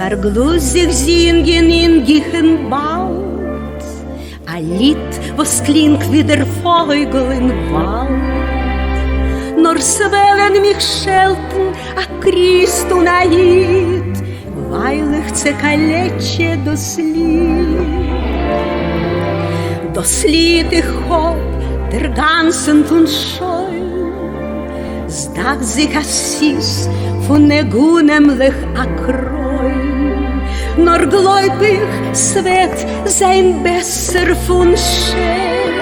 ס'פארגלוסט זיך זינגען אין גיכן באלד א ליד וואס קלינגט ווי דער פויגל אין וואלד. נאר ס'וועלן מיך שעלטן א קריסט און א איד, ווייל איך צעקאלעטשע דאס ליד. דאס ליד איך האב דערגאנצנט און שוין. ס'דאכט זיך אז ס'איז פון ניגונימלעך א קרוין, נאר גלויב איך ס'וועט זיין בעסער פון שיין,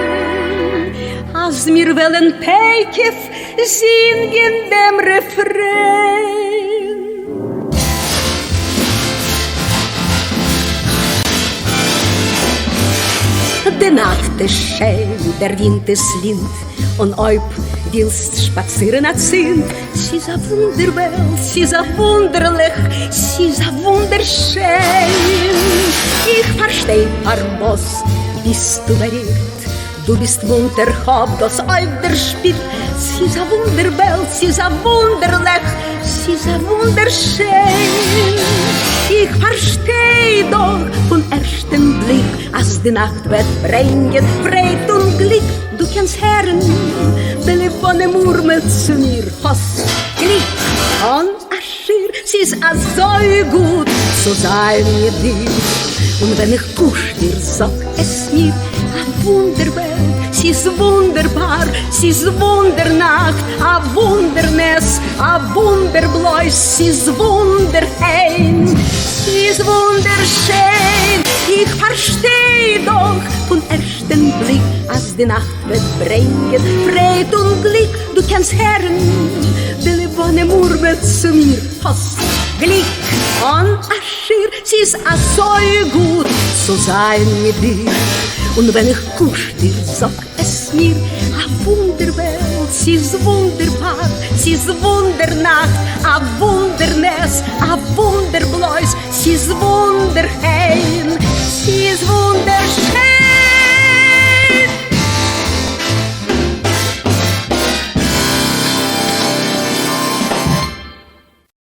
אז מיר וועלן תיכף זינגען דעם רעפרעין. די נאכט איז שיין, דער ווינט איז לינד, און אויב ווילסט שפאצירן אצינד, ס'איז א וואונדער וועלט, ס'איז א וואונדערליך, ס'איז א וואונדער שיין. איך פארשטיי פארוואס ביסטו בארירט, דו ביסט מונטער כ'האב דאס אויך דערשפירט. ס'איז א וואונדער וועלט, ס'איז א וואונדערליך, ס'איז א וואונדער שיין. איך פארשטיי דאך פון ערשטן בליק אז די נאכט וועט ברענגען פרייד און גליק. דו קענסט הערן די לבנה מורמלט צו מיר, האסט גליק אן א שיעור, ס'איז אזוי גוט צו זיין מיט דיר, און ווען איך קוש דיר זאג עס מיר, א וואונדער וועלט, ס'איז וואונדערבאר, ס'איז וואונדער נאכט, א וואונדער נס, א וואונדער בלויז, ס'איז וואונדער היים, ס'איז וואונדער שיין, איך פארשטיי דאך פון ערשטן בליק אז די נאכט וועט ברענגען פרייד און גליק, דו קענסט הערן די לבנה מורמלט צו מיר, האסט גליק אן א שיעור, ס'איז אזוי גוט צו זיין מיט דיר, און ווען איך קוש דיר זאג עס מיר, א וואונדער וועלט, ס'איז וואונדערבאר, ס'איז וואונדער נאכט, א וואונדער נס, א וואונדער בלויז, ס'איז וואונדער היים.